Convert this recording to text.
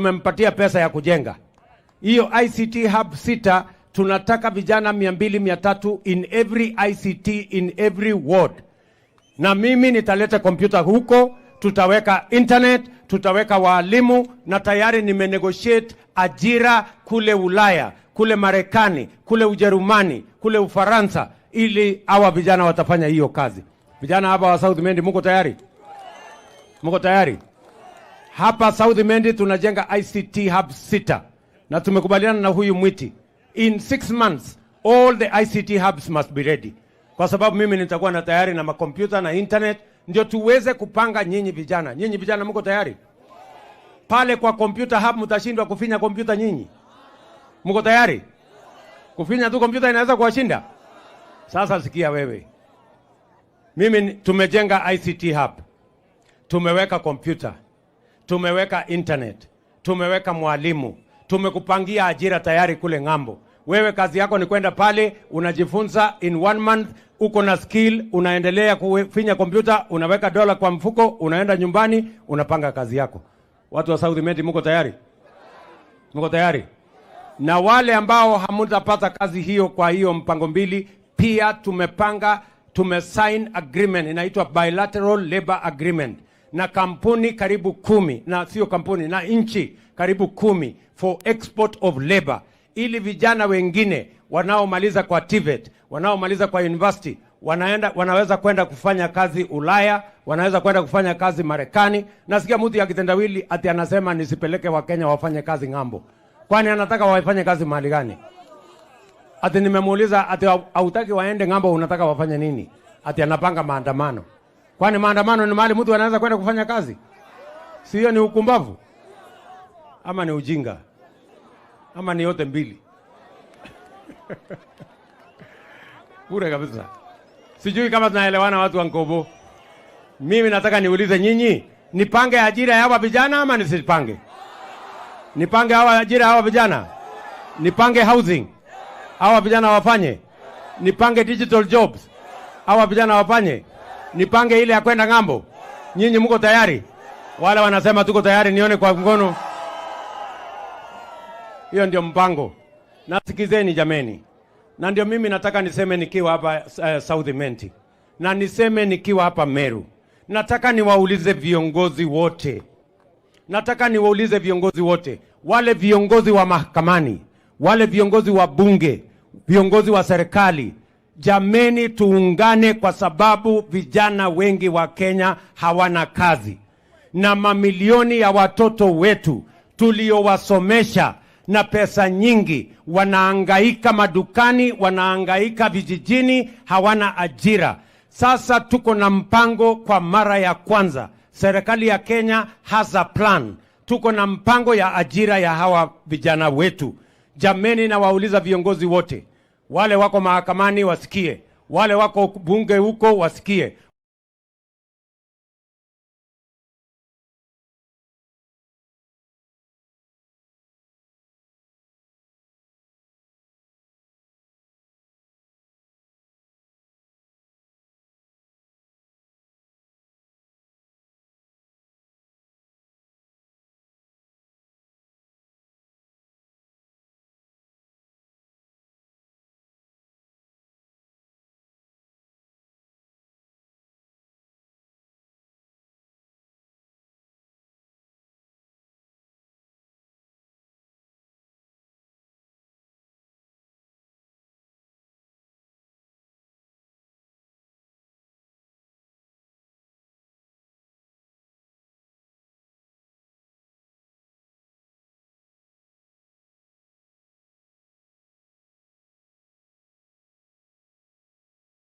Tumempatia pesa ya kujenga hiyo ICT hub sita. Tunataka vijana 200, 300 in every ICT in every ward, na mimi nitaleta kompyuta huko, tutaweka internet, tutaweka waalimu, na tayari nimenegotiate ajira kule Ulaya, kule Marekani, kule Ujerumani, kule Ufaransa, ili hawa vijana watafanya hiyo kazi. Vijana hapa wa South Mendi, muko tayari? Muko tayari? Hapa South Mendi tunajenga ICT hub sita na tumekubaliana na huyu Mwiti, in 6 months all the ICT hubs must be ready, kwa sababu mimi nitakuwa na tayari na makompyuta na internet, ndio tuweze kupanga nyinyi vijana. Nyinyi vijana mko tayari? Pale kwa computer hub mtashindwa kufinya kompyuta nyinyi? Mko tayari? Kufinya tu kompyuta inaweza kuwashinda? Sasa sikia wewe, mimi tumejenga ICT hub, tumeweka kompyuta, tumeweka internet, tumeweka mwalimu, tumekupangia ajira tayari kule ng'ambo. Wewe kazi yako ni kwenda pale, unajifunza in one month, uko na skill, unaendelea kufinya kompyuta, unaweka dola kwa mfuko, unaenda nyumbani, unapanga kazi yako. Watu wa South Mendi, muko tayari? Muko tayari? Na wale ambao hamutapata kazi hiyo kwa hiyo mpango mbili, pia tumepanga, tumesign agreement inaitwa bilateral labor agreement na kampuni karibu 10, na sio kampuni, na nchi karibu 10 for export of labor, ili vijana wengine wanaomaliza kwa TVET, wanaomaliza kwa university wanaenda, wanaweza kwenda kufanya kazi Ulaya, wanaweza kwenda kufanya kazi Marekani. Nasikia mtu ya kitendawili ati anasema nisipeleke Wakenya wafanye kazi ng'ambo. Kwani anataka wafanye kazi mahali gani? Ati nimemuuliza ati hautaki waende ng'ambo, unataka wafanye nini? Ati anapanga maandamano. Kwani maandamano ni mahali mtu anaweza kwenda kufanya kazi? Si hiyo ni ukumbavu ama ni ujinga ama ni yote mbili? Bure kabisa. Sijui kama tunaelewana watu wa Nkobo. Mimi nataka niulize nyinyi, nipange ajira ya hawa vijana ama nisipange? Nipange hawa ajira hawa vijana? Nipange housing hawa vijana wafanye? Nipange digital jobs hawa vijana wafanye? Nipange ile ya kwenda ng'ambo? Nyinyi mko tayari? Wale wanasema tuko tayari, nione kwa mkono. Hiyo ndio mpango. Na sikizeni jameni, na ndio mimi nataka niseme nikiwa hapa South Imenti, na niseme nikiwa hapa Meru. Nataka niwaulize viongozi wote, nataka niwaulize viongozi wote, wale viongozi wa mahakamani, wale viongozi wa bunge, viongozi wa serikali, jameni, tuungane kwa sababu vijana wengi wa Kenya hawana kazi na mamilioni ya watoto wetu tuliowasomesha na pesa nyingi wanaangaika madukani, wanaangaika vijijini, hawana ajira. Sasa tuko na mpango kwa mara ya kwanza, serikali ya Kenya has a plan. Tuko na mpango ya ajira ya hawa vijana wetu. Jameni, nawauliza viongozi wote, wale wako mahakamani wasikie, wale wako bunge huko wasikie,